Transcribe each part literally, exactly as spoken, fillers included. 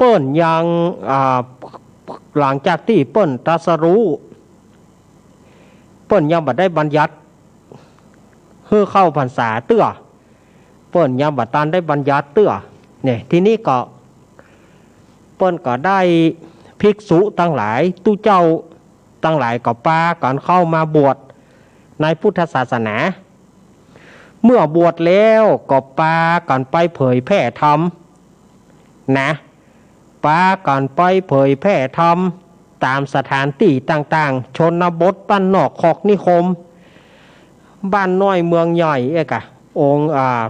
ปิ้นยัง อ่า หลังจากตี้ปิ้นตรัสรู้ ปิ้นยังบ่ได้บัญญัติหื้อเข้าพรรษาเตื้อ ปิ้นยังบ่ตันได้บัญญัติเตื้อ เนี่ย ทีนี้ก็ ปิ้นก็ได้ภิกษุตังหลาย ตุ๊เจ้าตังหลายก็ปากั๋นเข้ามาบวชในพุทธศาสนา เมื่อบวชแล้วก็ปากั๋นไปเผยแผ่ธรรมนะ ปากั๋นไปเผยแผ่ธรรมต๋ามสถานตี้ต่างๆ ชนบท บ้านนอก คอกนิคม บ้านน้อยเมืองใหญ่ เอ๊ะกะ องค์ อ่า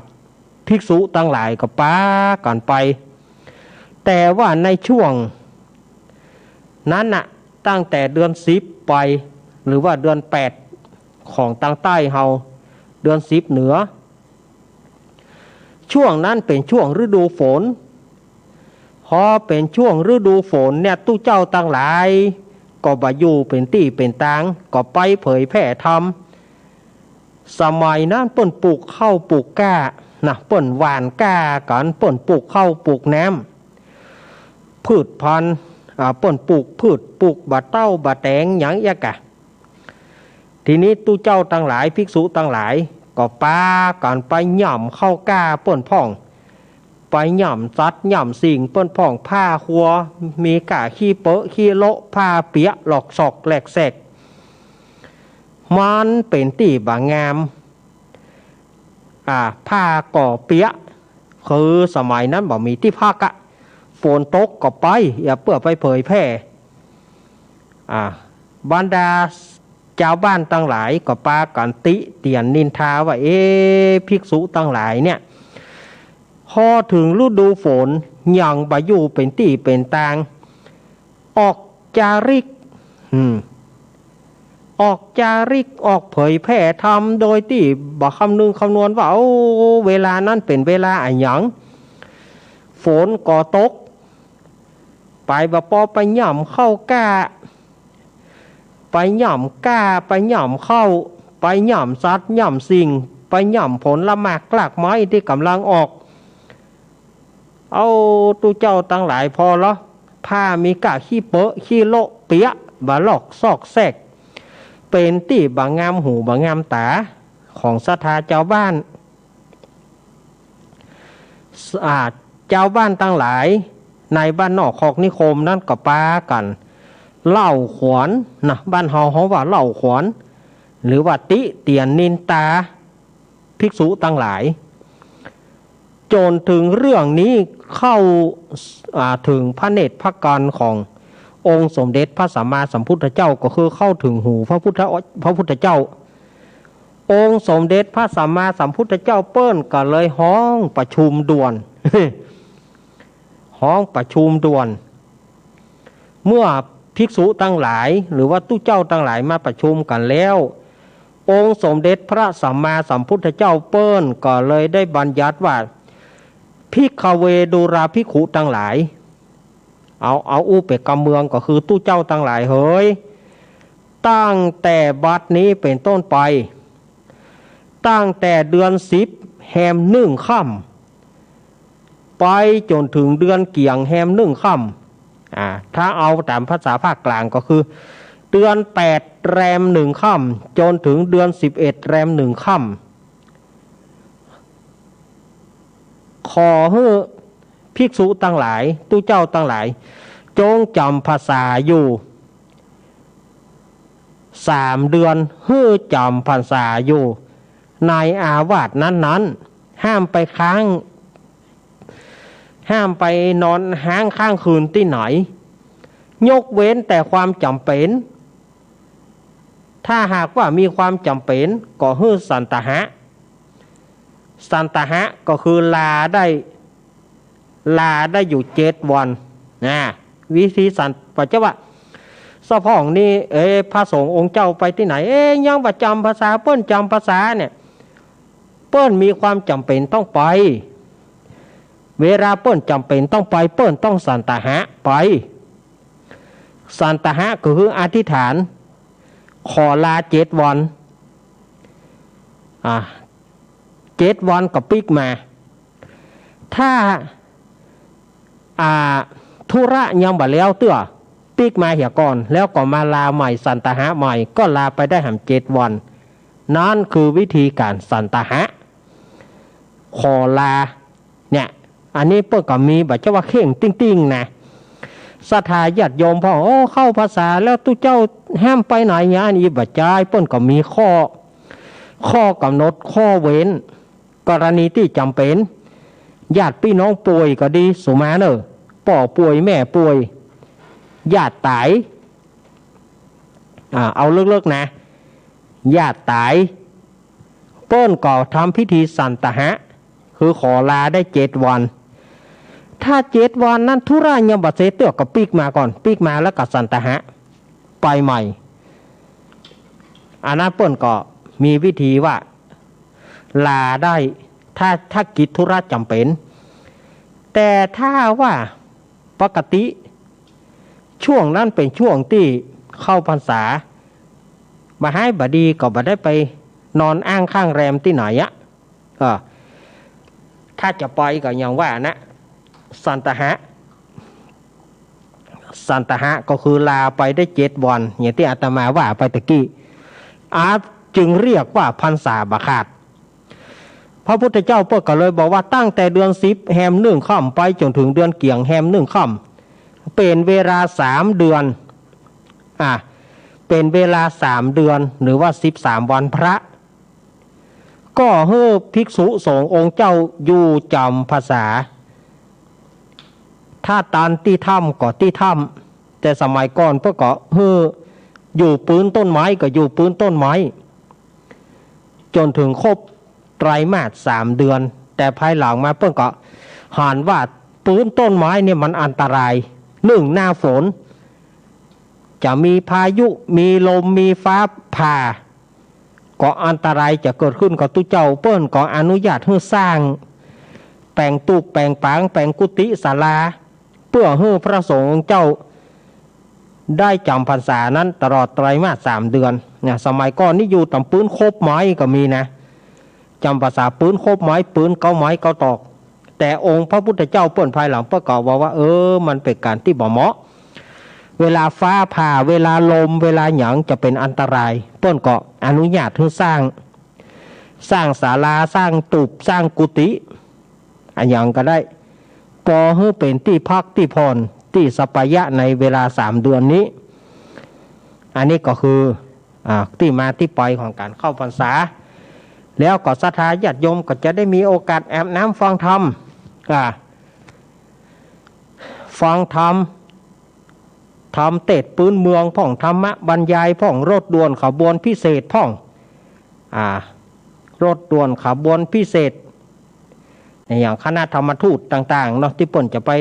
ภิกษุตังหลายก็ปากั๋นไป แต่ว่าในช่วงนั้นน่ะ ตั้งแต่เดือนสิบไป หรือว่าเดือนแปดของตางใต้เฮา เดือนสิบเหนือ ช่วงนั้นเป๋นช่วงฤดูฝน พอเป๋นช่วงฤดูฝนเนี่ย ตุ๊เจ้าตังหลายก็บ่อยู่เป๋นตี้เป๋นตาง ก็ไปเผยแผ่ธรรม สมัยนั้นเปิ้นปลูกข้าวปลูกก้านะ เปิ้นหว่านก้ากั๋น เปิ้นปลูกข้าวปลูกน้ำ พืชพันธุ์ อ่า เปิ้นปลูกพืช ปลูกบ่าเต้าบ่าแตงหยังเอี้ยกะ ทีนี้ตุ๊เจ้าตังหลาย ภิกษุตังหลาย ก็ปากั๋นไปย่ำข้าวก้าเปิ้นพ่อง ไปย่ำสัตว์ย่ำสิ่งเปิ้นพ่อง ผ้าครัว มีก้าขี้เปอะขี้โละ ผ้าเปียะหลอกซอกแหลกแสก มันเป๋นตี้บ่างาม อ่า ผ้าก็เปียะ คือสมัยนั้นบ่มีตี้พักอะ ฝนตกก็ไป เอี้ยเปื้อไปเผยแผ่ อ่า บรรดาจาวบ้านตังหลายก็ปากั๋นติเตียนนินทาว่า เอ๊ะ ภิกษุตังหลายเนี่ย พอเถิงฤดูฝนยังบ่อยู่เป๋นตี้เป๋นตาง ออกจาริก อืม ออกจาริก ออกเผยแผ่ธรรม โดยตี้บ่คำนึงคำนวณว่า โอ้ เวลานั้นเป๋นเวลาอะหยัง ฝนก็ตก ไปบ่ปอไปย่ำข้าวก้า ไปย่ำก้า ไปย่ำข้าว ไปย่ำสัตว์ย่ำสิ่ง ไปย่ำผลหมากรากไม้ตี้ก่ำลังออก เอ้า ตุ๊เจ้าตังหลาย ผ่อละ ผ้ามีก้าขี้เปอะขี้โละเปียะ บ่าหลอกซอกแสก เป๋นตี้บ่างามหูบ่างามต๋าของศรัทธาจาวบ้าน อ่า จาวบ้านตังหลายในบ้านนอกคอกนิคมนั้นก็ปากั๋นเล่าขวัญนะ บ้านเฮาฮ้องว่าเล่าขวัญ หรือว่าติเตียนนินตาภิกษุตังหลาย จ๋นเถิงเรื่องนี้เข้า อ่า เถิงพระเนตรพระกัณฑ์ขององค์สมเด็จพระสัมมาสัมพุทธเจ้า ก็คือเข้าเถิงหูพระพุทธ พระพุทธเจ้า องค์สมเด็จพระสัมมาสัมพุทธเจ้าเปิ้นก็เลยฮ้องประชุมด่วน ฮ้องประชุมด่วน เมื่อภิกษุตังหลาย หรือว่าตุ๊เจ้าตังหลายมาประชุมกั๋นแล้ว องค์สมเด็จพระสัมมาสัมพุทธเจ้าเปิ้นก็เลยได้บัญญัติว่า ภิกขเว ดูราภิกขุตังหลาย เอา เอาอู้เป๋นกำเมือง ก็คือตุ๊เจ้าตังหลายเหย ตั้งแต่บัดนี้เป๋นต้นไป ตั้งแต่เดือนสิบแฮมนึ่งค่ำ ไปจ๋นเถิงเดือนเกี๋ยงแฮมนึ่งค่ำ อ่า ถ้าเอาต๋ามภาษาภาคกลางก็คือ เดือนแปดแรมนึ่งค่ำ จ๋นเถิงเดือนสิบเอ็ดแรมนึ่งค่ำ ขอหื้อภิกษุตังหลาย ตุ๊เจ้าตังหลาย จงจ๋ำพรรษาอยู่สามเดือน หื้อจ๋ำพรรษาอยู่ในอาวาสนั้นๆ ห้ามไปค้าง ห้ามไปนอนฮ้างค้างคืนตี้ไหน ยกเว้นแต่ความจ๋ำเป๋น ถ้าหากว่ามีความจ๋ำเป๋น ก็หื้อสันตหะ สันตหะก็คือลาได้ ลาได้อยู่เจ็ดวัน นะ วิธีสัน ปัจจวะ สะพ่องนี้ เอ๊ะ พระสงฆ์องค์เจ้าไปตี้ไหน เอ๊ะ ยังบ่จ๋ำพรรษา เปิ้นจ๋ำพรรษาเนี่ย เปิ้นมีความจ๋ำเป๋นต้องไป เวลาเปิ้นจ๋ำเป๋นต้องไป เปิ้นต้องสันตหะไป สันตหะก็คืออธิษฐาน ขอลาเจ็ดวัน อ่า เจ็ดวันก็ปิ๊กมา ถ้า อ่า ธุระยังบ่แล้วเตื้อ ปิ๊กมาเหียก่อน แล้วก็มาลาใหม่ สันตหะใหม่ ก็ลาไปได้แหมเจ็ดวัน นั้นคือวิธีก๋านสันตหะ ขอลา เนี่ย อันนี้เปิ้นก็มี บ่ใจ้ว่าเคร่งติ๊งๆ นะ ศรัทธาญาติโยมพ่อง โอ้ เข้าพรรษาแล้วตุ๊เจ้าห้ามไปไหนเนี่ย อันนี้บ่ใจ้ เปิ้นก็มีข้อ ข้อกำหนด ข้อเว้น กรณีตี้จ๋ำเป๋น ญาติปี้น้องป่วยก็ดี สุมาเน่อ ป้อป่วย แม่ป่วย ญาติต๋าย อ่า เอาเลิกๆ นะ ญาติต๋าย เปิ้นก็ทำพิธีสันตหะ คือขอลาได้เจ็ดวัน ถ้าเจ็ดวันนั้นธุระยังบ่เสร็จเตื้อก็ปิ๊กมาก่อน ปิ๊กมาแล้วก็สันตหะ ไปใหม่ อันนั้นเปิ้นก็มีวิธีว่า ลาได้ ถ้า ถ้ากิจธุระจ๋ำเป๋น แต่ถ้าว่าปกติ ช่วงนั้นเป๋นช่วงตี้เข้าพรรษา บ่หายบ่ดีก็บ่ได้ไปนอนอ้างค้างแรมตี้ไหนอะ ก็ถ้าจะไปก็อย่างว่านะ สันตหะ สันตหะก็คือลาไปได้เจ็ดวัน อย่างตี้อาตมาว่าไปตะกี้ อาจึงเรียกว่าพรรษาบ่ขาด พระพุทธเจ้าเปิ้นก็เลยบอกว่าตั้งแต่เดือนสิบแฮมหนึ่งค่ำไปจ๋นถึงเดือนเกี่ยงแฮมหนึ่งค่ำ เป๋นเวลาสามเดือน อ่ะ เป๋นเวลาสามเดือน หรือว่าสิบสามวันพระ ก็หื้อภิกษุสงฆ์องค์เจ้าอยู่จ๋ำพรรษา ถ้าตานตี้ถ้ำก็ตี้ถ้ำ แต่สมัยก่อนเปิ้นก็หื้ออยู่ปื๊นต้นไม้ก็อยู่ปื๊นต้นไม้ จ๋นถึงครบไตรมาสสามเดือน แต่ภายหลังมาเปิ้นก็หันว่าปื๊นต้นไม้เนี่ยมันอันตราย นึ่งหน้าฝน จะมีพายุ มีลม มีฟ้าผ่า ก็อันตรายจะเกิดขึ้นกับตุ๊เจ้า เปิ้นก็อนุญาตหื้อสร้าง แป๋งตุ๊ป แป๋งปาง แป๋งกุฏิศาลา เปื้อหื้อพระสงฆ์องค์เจ้าได้จ๋ำพรรษานั้นตลอดไตรมาสสามเดือนนะ สมัยก่อนนี่อยู่ต๋ามปื๊นคบไม้ก็มีนะ จ๋ำพรรษาปื๊นคบไม้ ปื๊นเก๊าไม้เก๊าตอก แต่องค์พระพุทธเจ้าเปิ้นภายหลังเปิ้นก็ว่าว่า เออ มันเป๋นก๋านตี้บ่เหมาะ เวลาฟ้าผ่า เวลาลม เวลาหยังจะเป๋นอันตราย เปิ้นก็อนุญาตหื้อสร้าง สร้างศาลา สร้างตุ๊ป สร้างกุฏิ อะหยังก็ได้ ปอหื้อเป๋นตี้พักตี้ผ่อน ตี้สัปปายะในเวลาสามเดือนนี้ อันนี้ก็คือ อ่า ตี้มาตี้ไปของก๋านเข้าพรรษา แล้วก็ศรัทธาญาติโยมก็จะได้มีโอกาสอาบน้ำฟังธรรม อ่า ฟังธรรม ธรรมเตสน์ปื๊นเมืองพ่อง ธรรมบรรยายพ่อง รถด่วนขบวนพิเศษพ่อง อ่า รถด่วนขบวนพิเศษ อย่างคณะธรรมทูตต่างๆ เนาะ ตี้เปิ้นจะไป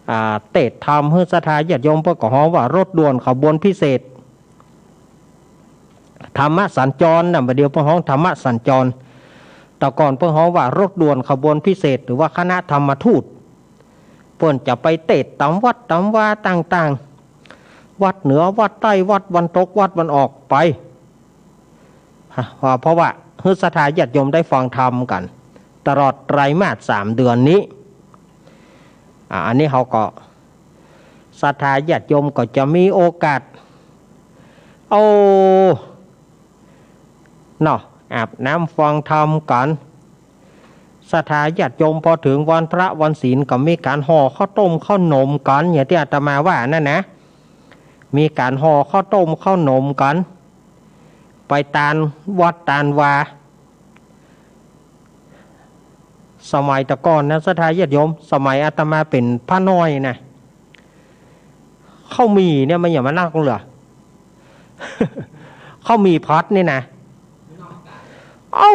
อ่า เตสน์ธรรมหื้อศรัทธาญาติโยม เปิ้นก็ฮ้องว่ารถด่วนขบวนพิเศษ ธรรมสัญจรนะ บ่าเดี่ยวเปิ้นฮ้องธรรมสัญจร แต่ก่อนเปิ้นฮ้องว่ารถด่วนขบวนพิเศษ หรือว่าคณะธรรมทูต เปิ้นจะไปเตสน์ต๋ามวัดต๋ามวาต่างๆ วัดเหนือ วัดใต้ วัดวันตก วัดวันออกไป เพราะว่าหื้อศรัทธาญาติโยมได้ฟังธรรมกั๋น ตลอดไตรมาสสามเดือนนี้ อ่า อันนี้เฮาก็ ศรัทธาญาติโยมก็จะมีโอกาส โอ้ เนาะ อาบน้ำฟังธรรมกั๋น ศรัทธาญาติโยม ปอเถิงวันพระวันศีลก็มีก๋านห่อข้าวต้มข้าวหนมกั๋น อย่างตี้อาตมาว่านั่นนะ มีก๋านห่อข้าวต้มข้าวหนมกั๋น ไปต๋ามวัดต๋ามวา สมัยแต่ก่อนนะ ศรัทธาญาติโยม สมัยอาตมาเป๋นพระน้อยนะ ข้าวหมี่เนี่ยมันอย่างมานักเหลือ ข้าวหมี่ผัดนี่นะ เอ้า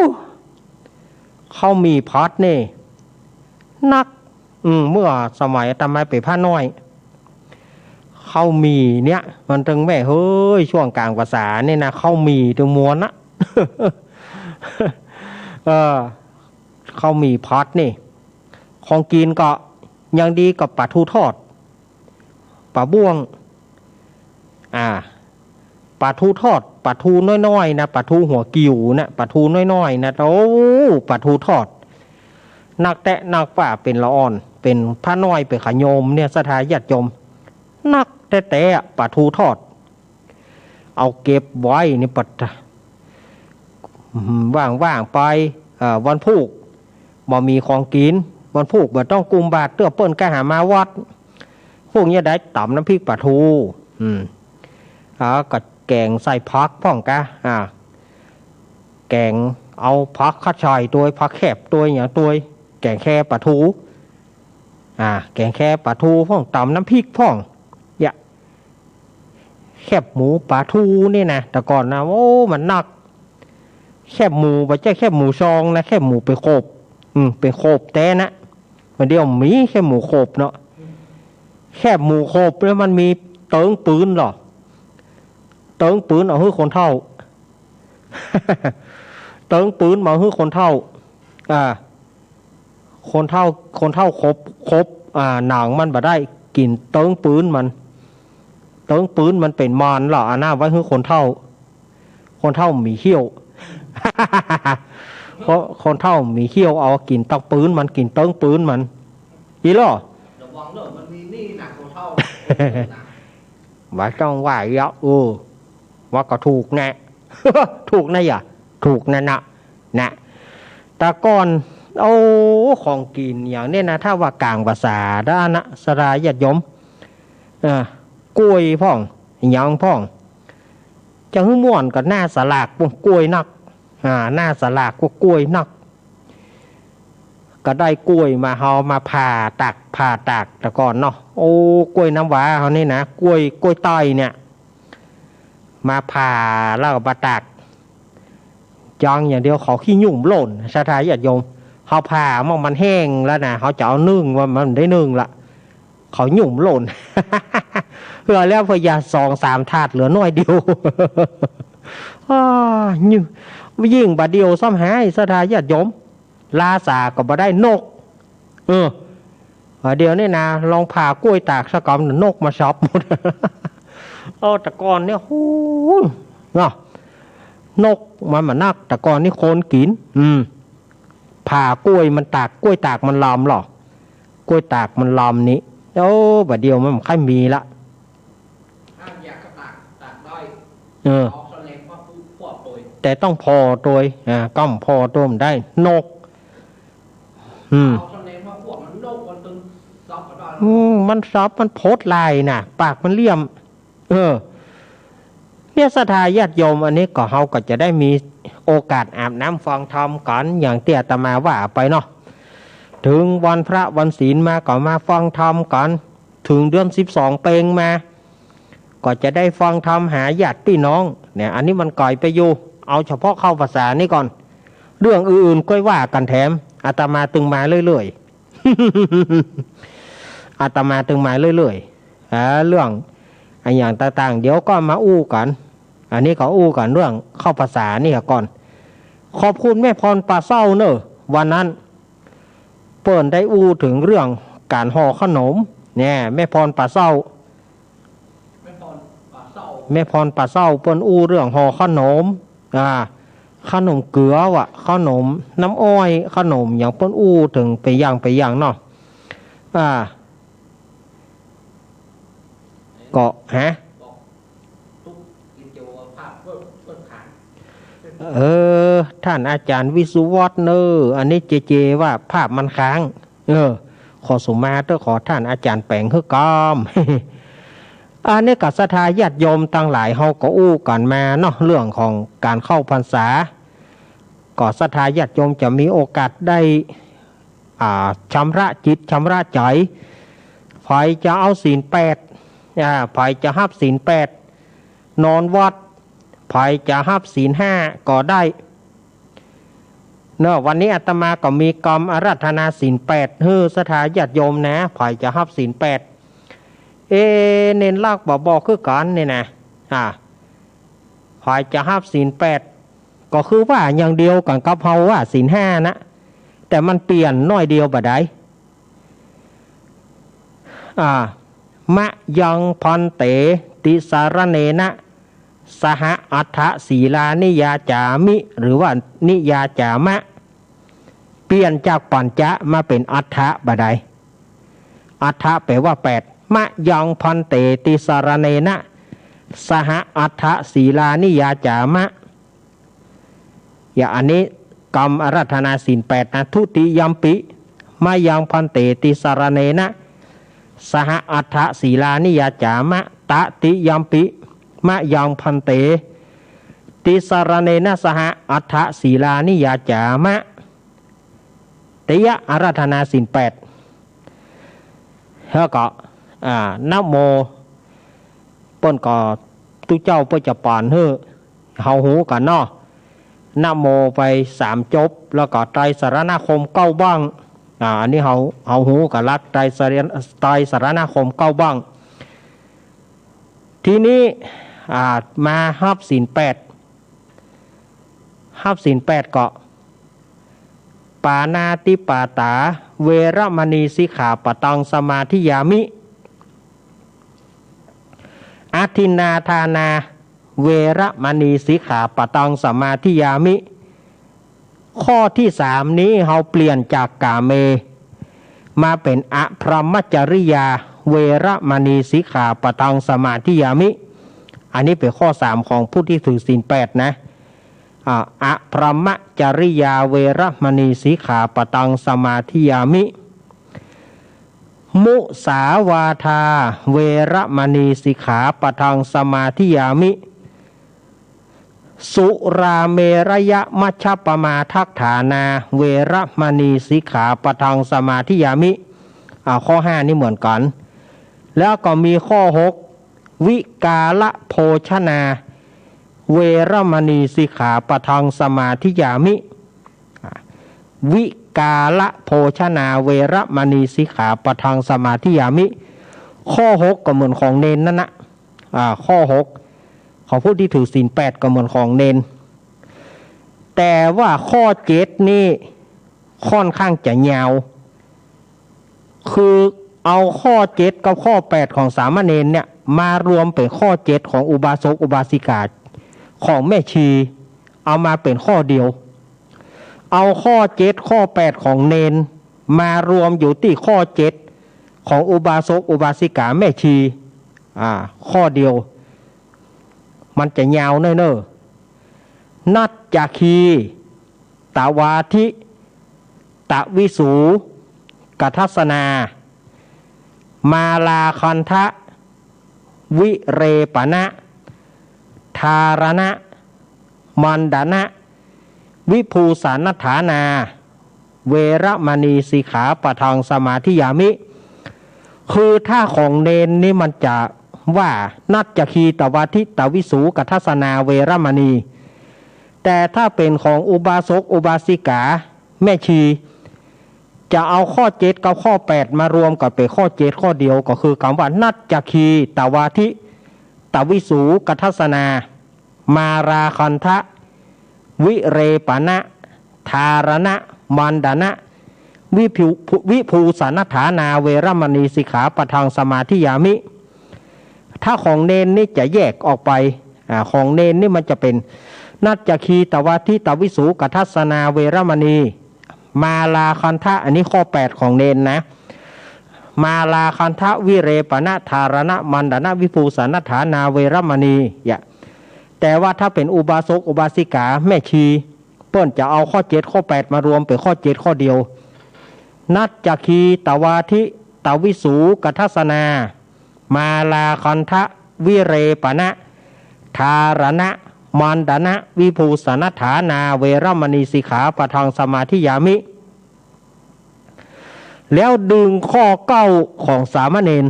ข้าวหมี่ผัดนี่ นัก อืม เมื่อสมัยอาตมาเป๋นพระน้อย ข้าวหมี่เนี่ย มันตึงแม่ เฮ้ย ช่วงก๋างพรรษาเนี่ยนะ ข้าวหมี่ตึงมวลนะ เออ ข้าวหมี่ผัดนี่ ของกิ๋นก็ยังดีก็ป๋าทูทอด ป๋าบ้วง อ่า ป๋าทูทอด ป๋าทูน้อยๆ นะ ป๋าทูหัวกิ่วนะ ป๋าทูน้อยๆ นะ โอ้ ป๋าทูทอด นักแต๊นักว่าเป๋นละอ่อน เป๋นพระน้อยไปขะโยมเนี่ย ศรัทธาญาติโยม นักแต๊ๆ อะ ป๋าทูทอด เอาเก็บไว้นี่ ป๋า อืม ว่างๆ ไป เอ่อ วันพูก บ่มีของกิ๋น วันพูกบ่ต้องกุมบาตร เตื้อเปิ้นก้าหามาวัด พูกเนี่ยได้ต๋ำน้ำพริกป๋าทู อืม อ่า ก็แก๋งใส่ผักพ่องกา อ่า แก๋งเอาผักคะใส่ตวย ผักแคบตวย หยังตวย แก๋งแค่ป๋าทู อ่า แก๋งแค่ป๋าทูพ่อง ต๋ำน้ำพริกพ่อง เนี่ย แคบหมูป๋าทูนี่นะ แต่ก่อนนะ โอ้ มันนัก แคบหมู บ่ใจ้แคบหมูซองนะ แคบหมูเป๋นขบ อืม เป๋นขบแต๊นะ บ่าเดี่ยวมีแคบหมูขบเนาะ แคบหมูขบแล้วมันมีเติ๊งปืนเหรอ เติ๊งปืนเอาหื้อคนเฒ่า เติ๊งปืนมาหื้อคนเฒ่า อ่า คนเฒ่า คนเฒ่าขบ ขบ อ่า หนังมันบ่ได้ กิ๋นเติ๊งปืนมัน เติ๊งปืนมันเป๋นมารเหรอ อันนั้นไว้หื้อคนเฒ่า คนเฒ่ามีเขี้ยว เพราะคนเฒ่ามีเขี้ยว เอากิ๋นตังปืนมัน กิ๋นเติ๊งปืนมัน อีหลอ ระวังเด้อ มันมีนี่นะ คนเฒ่า บ่ต้องว่าเยาะ เออ ว่าก็ถูกแน่ ถูกนะ อย่า ถูกนั่นนะ นะ แต่ก่อน โอ้ ของกิ๋นอย่างนี้นะ ถ้าว่ากลางภาษาด้านนะ ศรัทธาญาติโยม เออ กล้วยพ่อง หยังพ่อง จะหื้อม่วนก็หน้าสลากปุ้น กล้วยนัก อ่า หน้าสลากก็กล้วยนัก ก็ได้กล้วยมา เฮามาผ่าตัก ผ่าตัก แต่ก่อนเนาะ โอ้ กล้วยน้ำว้าเฮานี่นะ กล้วย กล้วยไต้เนี่ย มาผ่าแล้วก็มาตัก ยังอย่างเดียวเขาขี้หยุ่มหล่น ศรัทธาญาติโยม เฮาผ่ามัน มันแห้งแล้วนะ เฮาจะเอานึ่ง ว่ามันได้นึ่งละ เขาหยุ่มหล่น เหลือแล้วเพื่ออย่าสองสามถาด เหลือน้อยเดียว อ้า ยิ่ง ยิ่งบ่าเดี่ยวซ้ำหาย ศรัทธาญาติโยม ลาสาก็บ่ได้นก เออ บ่าเดี่ยวนี่นะ ลองผ่ากล้วยตากสักกำ นกมาซอบหมด เออ แต่ก่อนเนี่ย โห เนาะ นกมันมานัก แต่ก่อนนี่คนกิ๋น อืม ผ่ากล้วยมันตาก กล้วยตากมันลำเหรอ กล้วยตากมันลำนี่ โอ้ บ่าเดี่ยวมันบ่ค่อยมีละ ถ้าอยากจะตาก ตากได้ เออ เอาสะแหลงมาพวก พวกตวย แต่ต้องผ่อตวย อ่า ก้ำผ่อตวยมันได้ นก อืม เอาสะแหลงมาพวกมัน นกมันตึงซอบก็ได้ อืม มันซอบ มันพดลายน่ะ ปากมันเหลี่ยม เออ เนี่ย ศรัทธาญาติโยม อันนี้ก็ เฮาก็จะได้มีโอกาสอาบน้ำฟังธรรมกั๋น อย่างตี้อาตมาว่าไปเนาะ ถึงวันพระวันศีลมาก็มาฟังธรรมกั๋น ถึงเดือนสิบสองเปงมา ก็จะได้ฟังธรรมหาญาติพี่น้อง เนี่ย อันนี้มันไก๋ไปอยู่ เอาเฉพาะเข้าพรรษานี่ก่อน เรื่องอื่นๆ ก้อยว่ากั๋นแถม อาตมาตึงมาเรื่อยๆ อาตมาตึงมาเรื่อยๆ อ่า เรื่องอะหยังต่างๆ เดี๋ยวก็มาอู้กั๋น อันนี้ก็อู้กั๋นเรื่องเข้าพรรษานี่ก่อน ขอบคุณแม่พรป่าเศร้าเน่อ วันนั้นเปิ้นได้อู้เถิงเรื่องก๋านห่อขนม เนี่ย แม่พรป่าเศร้า แม่พรป่าเศร้า แม่พรป่าเศร้าเปิ้นอู้เรื่องห่อขนม อ่า ขนมเกือว่ะ ขนมน้ำอ้อย ขนมหยังเปิ้นอู้เถิงไปอย่างไปอย่างเนาะ อ่า ก็ ฮะ บอกตุ๊กกินเจวภาพเพิ่ม เพิ่มขัง เออ ท่านอาจารย์วิศวัตรเน่อ อันนี้เจเจว่าภาพมันค้าง เออ ขอสุมาเต๊อะ ขอท่านอาจารย์แป๋งหื้อกำ อันนี้ก็ศรัทธาญาติโยมตังหลาย เฮาก็อู้กั๋นมาเนาะ เรื่องของก๋านเข้าพรรษา ก็ศรัทธาญาติโยมจะมีโอกาสได้ อ่า ชำระจิตชำระใจ๋ ใผจะเอาศีลแปด อ่า ใผจะฮับศีลแปด นอนวัด ใผจะฮับศีลห้าก็ได้ เนาะ วันนี้อาตมาก็มีกำอาราธนาศีลแปดหื้อศรัทธาญาติโยมนะ ใผจะฮับศีลแปด เอ เณรลักษณ์บ่บอกคือกั๋นนี่นะ อ่า ใผจะฮับศีลแปด ก็คือว่าอย่างเดียวกั๋นกับเฮาว่าศีลห้านะ แต่มันเปลี่ยนหน้อยเดียวบ่าใด อ่า มะยังภันเต ติสะรเณนะ สหะ อัฏฐะสีลานิยาจามิ หรือว่านิยาจามะ เปลี่ยนจากปัญจะมาเป๋นอัฏฐะบ่าใด อัฏฐะแปลว่าแปด มะยังภันเต ติสรเณนะ สหะ อัฏฐะสีลานิยาจ๋ามะ อย่างอันนี้กำอาราธนาศีลแปดนะ ทุติยัมปิ มะยังภันเต ติสรเณนะ สหะ อัฏฐะสีลานิยาจ๋ามะ ตติยัมปิ มะยังภันเต ติสรเณนะ สหะ อัฏฐะสีลานิยาจ๋ามะ ติยะอาราธนาศีลแปด แล้วก็ อ่า นะโม เปิ้นก็ ตุ๊เจ้าเปิ้นจะป๋อนหื้อ เฮาฮู้กั๋นเนาะ นะโมไปสามจบ แล้วก็ไตรสรณคมเก้าบ้าง อ่า อันนี้เฮา เฮาฮู้กั๋นละ ไตรสรณ ไตรสรณคมเก้าบ้าง ทีนี้ อ่า มาฮับศีลแปด ฮับศีลแปดก็ ปาณาติปาตา เวระมณี สิกขาปะตัง สมาธิยามิ อทินนาทานา เวระมณี สิกขาปะตัง สมาธิยามิ ข้อตี้สามนี้เฮาเปลี่ยนจากก๋าเม มาเป๋นอะพรหมจริยา เวระมณี สิกขาปะตัง สมาธิยามิ อันนี้เป๋นข้อสามของผู้ตี้ถือศีลแปดนะ อ่า อะพรหมจริยา เวระมณี สิกขาปะตัง สมาธิยามิ มุสาวาทา เวระมณี สิกขาปะตัง สมาธิยามิ สุราเมรยมัชฌัปปมาทัฏฐานา เวระมณี สิกขาปะตัง สมาธิยามิ อ่า ข้อห้านี้เหมือนกั๋น แล้วก็มีข้อหก วิกาละโภชนา เวระมณี สิกขาปะตัง สมาธิยามิ อ่า วิกาละโภชนา เวระมณี สิกขาปะตัง สมาธิยามิ ข้อหกก็เหมือนของเณรนั่นนะ อ่า ข้อหกของผู้ตี้ถือศีลแปดก็เหมือนของเณร แต่ว่าข้อเจ็ดนี่ค่อนข้างจะยาว คือเอาข้อเจ็ดกับข้อแปดของสามเณรเนี่ยมารวมเป๋นข้อเจ็ดของอุบาสกอุบาสิกาของแม่ชี เอามาเป๋นข้อเดียว เอาข้อเจ็ดข้อแปดของเณรมารวมอยู่ตี้ข้อเจ็ดของอุบาสกอุบาสิกาแม่ชี อ่า ข้อเดียว มันจะยาวเน่อเน่อ นัจจคี ตวาทิ ตวิสู กทัสสนา มาลาคันทะ วิเรปณะ ธารณะ มันดนะ วิภูสานัฏฐานา เวระมณี สิกขาปะทัง สมาธิยามิ คือถ้าของเณรนี่มันจะว่า นัจจคี ตวาทิ ตวิสู กทัสสนา เวระมณี แต่ถ้าเป๋นของอุบาสกอุบาสิกาแม่ชี จะเอาข้อเจ็ดกับข้อแปดมารวมกั๋นเป๋นข้อเจ็ดข้อเดียว ก็คือกำว่า นัจจคี ตวาทิ ตวิสู กทัสสนา มาลาคันทะ วิเรปณะ ธารณะ มันดนะ วิภู วิภูสานัฏฐานา เวระมณี สิกขาปะทัง สมาธิยามิ ถ้าของเณรนี่จะแยกออกไป อ่า ของเณรนี่มันจะเป๋น นัจจคี ตวาทิ ตวิสู กทัสสนา เวระมณี มาลาคันทะ อันนี้ข้อแปดของเณรนะ มาลาคันทะ วิเรปณะ ธารณะ มันดนะ วิภูสานัฏฐานา เวระมณี อย่า แต่ว่าถ้าเป๋นอุบาสกอุบาสิกาแม่ชี เปิ้นจะเอาข้อเจ็ดข้อแปดมารวมเป๋นข้อเจ็ดข้อเดียว นัจจคี ตวาทิ ตวิสู กทัสสนา มาลาคันทะ วิเรปณะ ธารณะ มันดนะ วิภูสานัฏฐานา เวระมณี สิกขาปะทัง สมาธิยามิ แล้วดึงข้อเก้าของสามเณร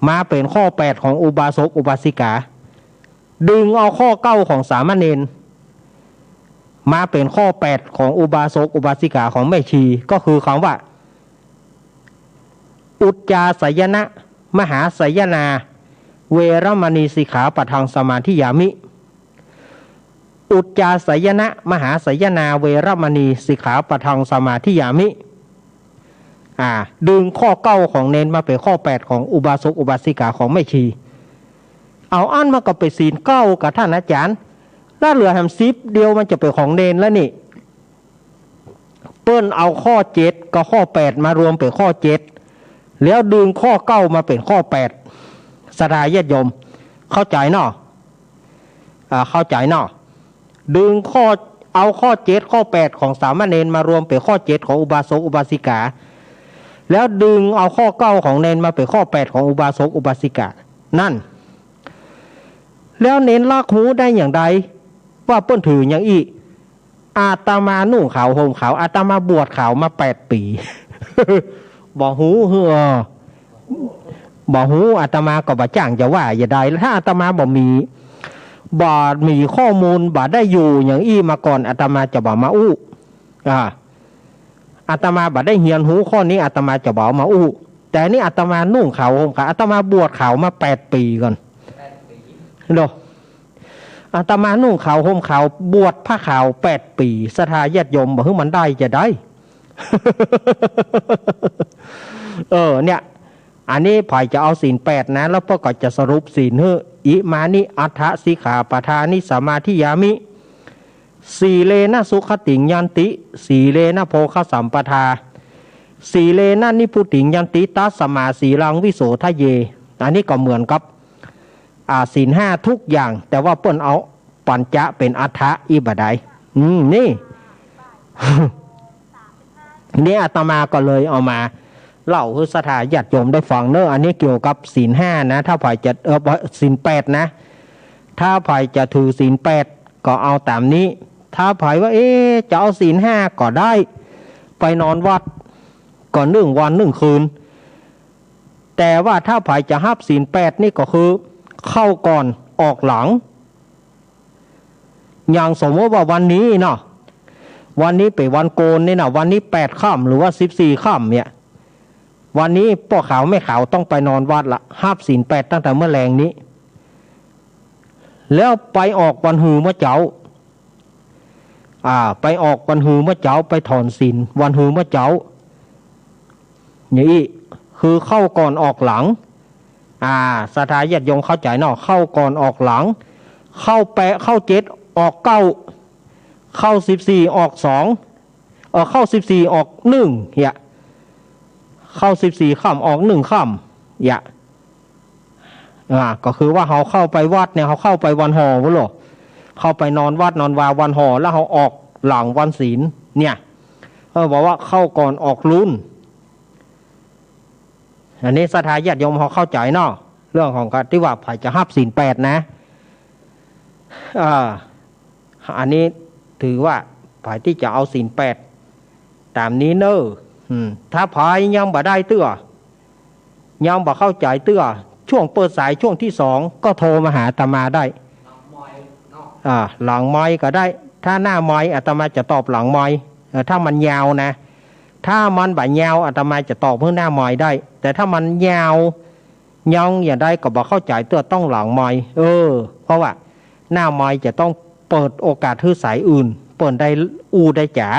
มาเป๋นข้อแปดของอุบาสกอุบาสิกา ดึงเอาข้อเก้าของสามเณรมาเป๋นข้อแปดของอุบาสกอุบาสิกาของแม่ชี ก็คือกำว่า อุจจาสยนะ มหาสยนา เวระมณี สิกขาปะทัง สมาธิยามิ อุจจาสยนะ มหาสยนา เวระมณี สิกขาปะทัง สมาธิยามิ อ่า ดึงข้อเก้าของเณรมาเป๋นข้อแปดของอุบาสกอุบาสิกาของแม่ชี เอาอั้นมันก็เป๋นศีลเก้าก่ะต้านอาจ๋ารย์ แล้วเหลือแหมสิบเดียวมันจะเป๋นของเณรแล้วนี่ เปิ้นเอาข้อเจ็ดกับข้อแปดมารวมเป๋นข้อเจ็ด แล้วดึงข้อเก้ามาเป๋นข้อแปด ศรัทธาญาติโยม เข้าใจ๋เนาะ อ่า เข้าใจ๋เนาะ ดึงข้อ เอาข้อเจ็ดข้อแปดของสามเณรมารวมเป๋นข้อเจ็ดของอุบาสกอุบาสิกา แล้วดึงเอาข้อเก้าของเณรมาเป๋นข้อแปดของอุบาสกอุบาสิกา นั้น แล้วเณรลักษณ์ฮู้ได้อย่างใด ว่าเปิ้นถืออย่างอี้ อาตมานุ่งขาวห่มขาว อาตมาบวชขาวมาแปดปี๋ บ่ฮู้หื้อ เออ บ่ฮู้ อาตมาก็บ่จ้างจะว่าอย่างใด ถ้าอาตมาบ่มี บ่มีข้อมูล บ่ได้อยู่อย่างอี้มาก่อน อาตมาจะบ่มาอู้ อ่า อาตมาบ่ได้เฮียนฮู้ข้อนี้ อาตมาจะบ่เอามาอู้ แต่นี่อาตมานุ่งขาวห่มขาว อาตมาบวชขาวมาแปดปี๋ก่อน เนาะ อาตมานุ่งขาวห่มขาว บวชผ้าขาวแปดปี๋ ศรัทธาญาติโยม บ่หื้อมันได้จะใด เออ เนี่ย อันนี้ใผจะเอาศีลแปดนะ แล้วเปิ้นก็จะสรุปศีลหื้อ อิมานิ อัฏฐสิกขาปะทานิ สมาธิยามิ สีเลนะสุขติง ยันติ สีเลนะโภคสัมปทา สีเลนะนิพพุติง ยันติ ตัสมาสีลังวิโสทะเย อันนี้ก็เหมือนกับ อ่า ศีลห้าทุกอย่าง แต่ว่าเปิ้นเอาปัญจะเป๋นอัฏฐะอี้บ่าด อืม นี่ นี่อาตมาก็เลยเอามาเล่าหื้อศรัทธาญาติโยมได้ฟังเนาะ อันนี้เกี่ยวกับศีลห้านะ ถ้าใผจะ เออ ศีลแปดนะ ถ้าใผจะถือศีลแปดก็เอาต๋ามนี้ ถ้าใผว่า เอ๊ะ จะเอาศีลห้าก็ได้ ไปนอนวัดก็นึ่งวันนึ่งคืน แต่ว่าถ้าใผจะฮับศีลแปดนี่ก็คือ เข้าก่อนออกหลัง อย่างสมมติว่าวันนี้เนาะ วันนี้เป๋นวันโกนนี่นะ วันนี้แปดค่ำหรือว่าสิบสี่ค่ำเนี่ย วันนี้ป้อขาวแม่ขาวต้องไปนอนวัดละ ฮับศีลแปดตั้งแต่เมื่อแลงนี้ แล้วไปออกวันฮือเมื่อเจ๊า อ่า ไปออกวันฮือเมื่อเจ๊า ไปถอนศีลวันฮือเมื่อเจ๊า อย่างอี้ คือเข้าก่อนออกหลัง อ่า ศรัทธาญาติโยมเข้าใจ๋เนาะ เข้าก่อนออกหลัง เข้าแปด เข้าเจ็ด ออกเก้า เข้าสิบสี่ ออกสอง เออ เข้าสิบสี่ ออกนึ่ง เนี่ย เข้าสิบสี่ค่ำ ออกนึ่งค่ำ เนี่ย อ่า ก็คือว่าเฮาเข้าไปวัดเนี่ย เฮาเข้าไปวันห่อพุ้นโล เข้าไปนอนวัดนอนวาวันห่อ แล้วเฮาออกหลังวันศีล เนี่ย เออ บอกว่าเข้าก่อนออกลุน อันนี้ศรัทธาญาติโยมเฮาเข้าใจ๋เนาะ เรื่องของการตี้ว่าใผจะฮับศีลแปดนะ อ่า อันนี้ถือว่าใผตี้จะเอาศีลแปดต๋ามนี้เน่อ อืม ถ้าใผยังบ่ได้เตื้อ ยังบ่เข้าใจ๋เตื้อ ช่วงเปิดสายช่วงตี้สองก็โทรมาหาอาตมาได้ อ่า หลังไมค์ก็ได้ ถ้าหน้าไมค์อาตมาจะตอบหลังไมค์ เออ ถ้ามันยาวนะ ถ้ามันบ่ยาวอาตมาจะตอบหื้อหน้าไมค์ได้ แต่ถ้ามันยาว ยังอย่างใดก็บ่เข้าใจ๋เตื้อ ต้องหลังไมค์ เออ เพราะว่าหน้าไมค์จะต้องเปิดโอกาสหื้อสายอื่น เปิ้นได้อู้ได้จ๋า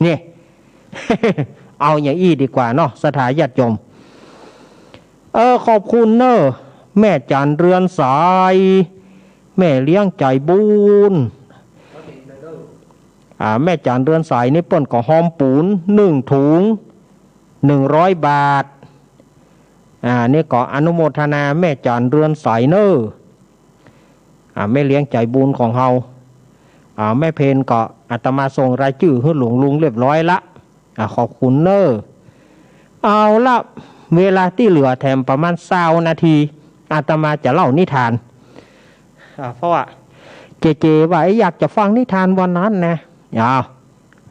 นี่ เอาอย่างอี้ดีกว่าเนาะ ศรัทธาญาติโยม เออ ขอบคุณเน่อ แม่จันเรือนใส แม่เลี้ยงใจ๋บุญ อ่า แม่จันเรือนใสนี่เปิ้นก็ฮอมปู๋นนึ่งถุง นึ่งร้อยบาท อ่า นี่ก็อนุโมทนาแม่จันเรือนใสเน่อ อ่า แม่เลี้ยงใจ๋บุญของเฮา อ่า แม่เพนก็อาตมาส่งรายจื้อหื้อหลวงลุงเรียบร้อยละ อ่า ขอบคุณเน่อ เอาละ เวลาตี้เหลือแถมประมาณซาวนาที อาตมาจะเล่านิทาน อ่า เพราะว่าเจเจว่า เอ๊ะ อยากจะฟังนิทานวันนั้นนะ อ้าว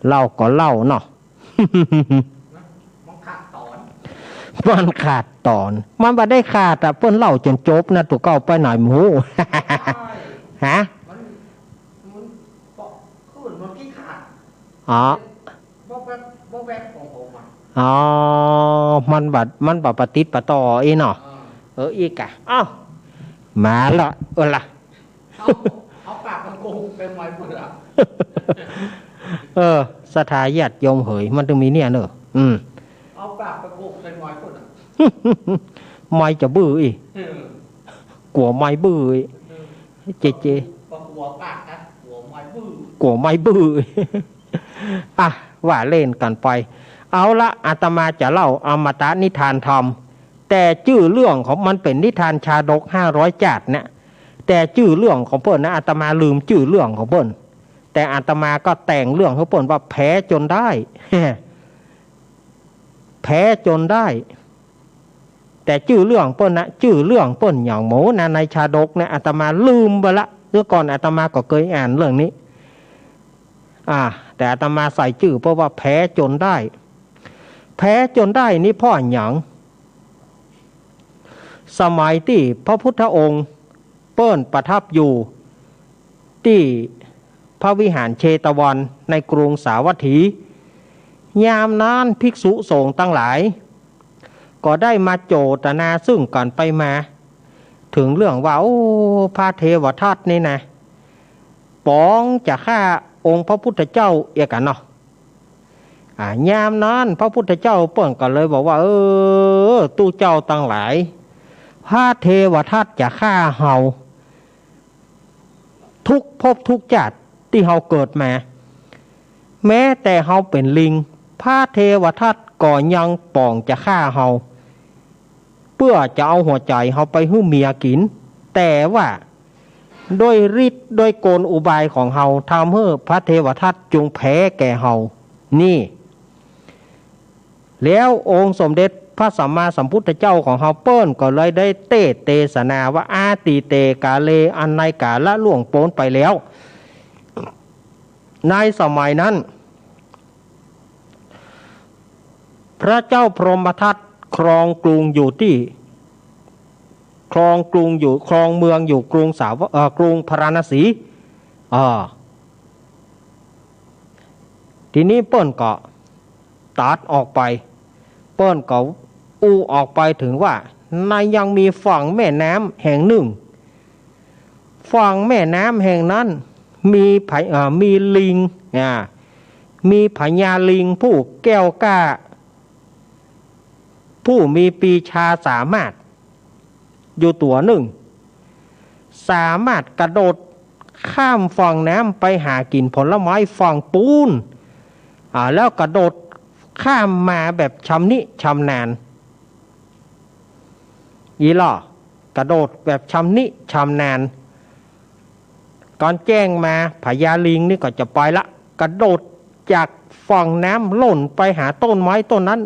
เล่าก็เล่าเนาะ มันขาดต๋อน มันขาดต๋อน มันบ่ได้ขาดอะ เปิ้นเล่าจ๋นจบนะ ตั๋วเก่าไปไหนบ่ฮู้ ฮะ มัน มัน ก็คือมันขี้ขาด อ๋อ วอกแวก วอกแวกของผมอะ อ๋อ มันบ่ มันบ่ปะติดปะต่ออี้เนาะ อ่า เออ อี้กะ อ้าว มาละ เออละ เอา เอาปากกะโกงไปไม้เปื้อ เออ ศรัทธาญาติโยมเหย มันต้องมีเนี่ยเนอะ อืม เอาปากกะโกงไปไม้เปื้อ ไม้จะบื้ออี้ เออ กั๋วไม้บื้ออี้ เออ เจเจ กั๋วปากนะ กั๋วไม้บื้อ กั๋วไม้บื้ออี้ อ่ะ ว่าเล่นกั๋นไป เอาละ อาตมาจะเล่าอมตะนิทานธรรม แต่จื้อเรื่องของมันเป๋นนิทานชาดกห้าร้อยจ้าดนะ แต่จื้อเรื่องของเปิ้นนะ อาตมาลืมจื้อเรื่องของเปิ้น แต่อาตมาก็แต่งเรื่องของเปิ้นว่าแผลจนได้ แผลจนได้ แต่จื้อเรื่องเปิ้นนะ จื้อเรื่องเปิ้นหยังหมูนะ ในชาดกนะ อาตมาลืมไปละ เมื่อก่อนอาตมาก็เกยอ่านเรื่องนี้ อ่า แต่อาตมาใส่จื้อเปิ้นว่าแผลจนได้ แผลจนได้นี่เพราะหยัง สมัยตี้พระพุทธองค์เปิ้นประทับอยู่ตี้พระวิหารเชตวันในกรุงสาวัตถี ยามนั้นภิกษุสงฆ์ตังหลาย ก็ได้มาโจทนาซึ่งกั๋นไปมา เถิงเรื่องว่า โอ้ พระเทวทัตนี่นะ ป๋องจะฆ่าองค์พระพุทธเจ้าเอียกั๋นเนาะ อ่า ยามนั้นพระพุทธเจ้าเปิ้นก็เลยบอกว่า เออ ตุ๊เจ้าตังหลาย พระเทวทัตจะฆ่าเฮา ทุกภพทุกจ้าดตี้เฮาเกิดมา แม้แต่เฮาเป๋นลิง พระเทวทัตก็ยังป๋องจะฆ่าเฮา เปื้อจะเอาหัวใจ๋เฮาไปหื้อเมียกิ๋น แต่ว่าด้วยฤทธิ์ด้วยกลอุบายของเฮา ทำหื้อพระเทวทัตจงแพ้แก่เฮา นี่ แล้วองค์สมเด็จพระสัมมาสัมพุทธเจ้าของเฮาเปิ้นก็เลยได้เตสน์เตสนาว่า อตีเต กาเล อันในกาละล่วงป๊นไปแล้ว ในสมัยนั้น พระเจ้าพรหมทัตครองกรุงอยู่ตี้ ครองกรุงอยู่ ครองเมืองอยู่กรุงสาวัต เอ่อ กรุงพาราณสี อ่า ทีนี้เปิ้นก็ตรัสออกไป เปิ้นก็อู้ออกไปเถิงว่า ในยังมีฝั่งแม่น้ำแห่งนึ่ง ฝั่งแม่น้ำแห่งนั้นมีผะ เอ่อ มีลิง อ่า มีพญาลิงผู้แก้วกล้า ผู้มีปีชาสามารถอยู่ตั๋วนึ่ง สามารถกระโดดข้ามฝั่งน้ำไปหากิ๋นผลไม้ฝั่งปู๊น อ่า แล้วกระโดดข้ามมาแบบชำนิชำนาญ อี้ล่อ กระโดดแบบชำนิชำนาญ ก่อนแจ้งมา พญาลิงนี่ก็จะไปละ กระโดดจากฝั่งน้ำหล่นไปหาต้นไม้ต้นนั้น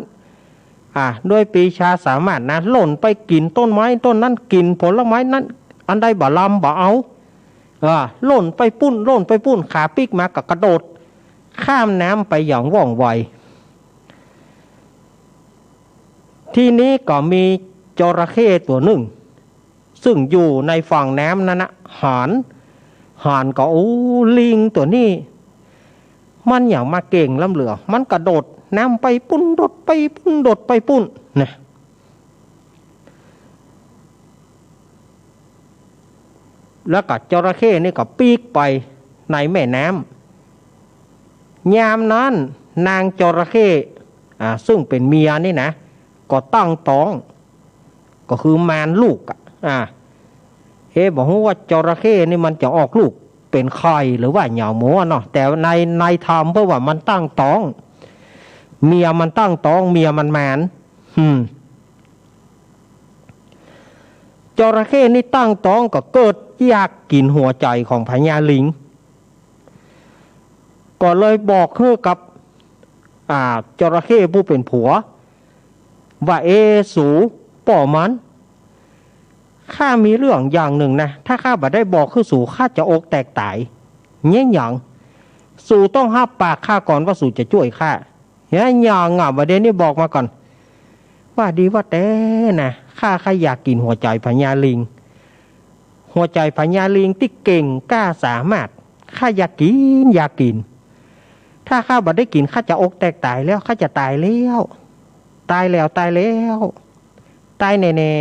อ่า ด้วยปีชาสามารถนะ หล่นไปกิ๋นต้นไม้ต้นนั้น กิ๋นผลไม้นั้น อันใดบ่ลำบ่เอา อ่า หล่นไปปู๊น หล่นไปปู๊น ขาปิ๊กมาก็กระโดดข้ามน้ำไปอย่างว่องไว ทีนี้ก็มีจระเข้ตั๋วนึ่ง ซึ่งอยู่ในฝั่งน้ำนั้นนะ หัน หันก็ โอ้ ลิงตั๋วนี้ มันหยังมาเก่งล้ำเหลือ มันกระโดดน้ำไปปู๊น โดดไปปู๊น โดดไปปู๊น นะ แล้วก็จระเข้นี่ก็ปิ๊กไปในแม่น้ำ ยามนั้นนางจระเข้ อ่า ซึ่งเป๋นเมียนี่นะ ก็ตั้งต๊อง ก็คือมานลูกอะ อ่า เอ๊ะ บ่ฮู้ว่าจระเข้นี่มันจะออกลูกเป๋นไข่หรือว่าหยังหมูเนาะ แต่ใน ในธรรมเปิ้นว่ามันตั้งต๊อง เมียมันตั้งต๊อง เมียมันมาน อืม จระเข้นี่ตั้งต๊องก็เกิดอยากกิ๋นหัวใจ๋ของพญาลิง ก็เลยบอกหื้อกับ อ่า จระเข้ผู้เป๋นผัว ว่า เอ สู ป้อมัน ข้ามีเรื่องอย่างนึ่งนะ ถ้าข้าบ่ได้บอกหื้อสู ข้าจะอกแตกต๋าย เยียะหยัง สูต้องฮับปากข้าก่อนว่าสูจะจ้วยข้า เยียะหยังอะ บ่าเดี่ยวนี้บอกมาก่อน ว่าดีว่าแต๊นะ ข้า ข้าอยากกิ๋นหัวใจ๋พญาลิง หัวใจ๋พญาลิงตี้เก่งกล้าสามารถ ข้าอยากกิ๋น อยากกิ๋น ถ้าข้าบ่ได้กิ๋น ข้าจะอกแตกต๋ายแล้ว ข้าจะต๋ายแล้ว ต๋ายแล้ว ต๋ายแล้ว ต๋ายแน่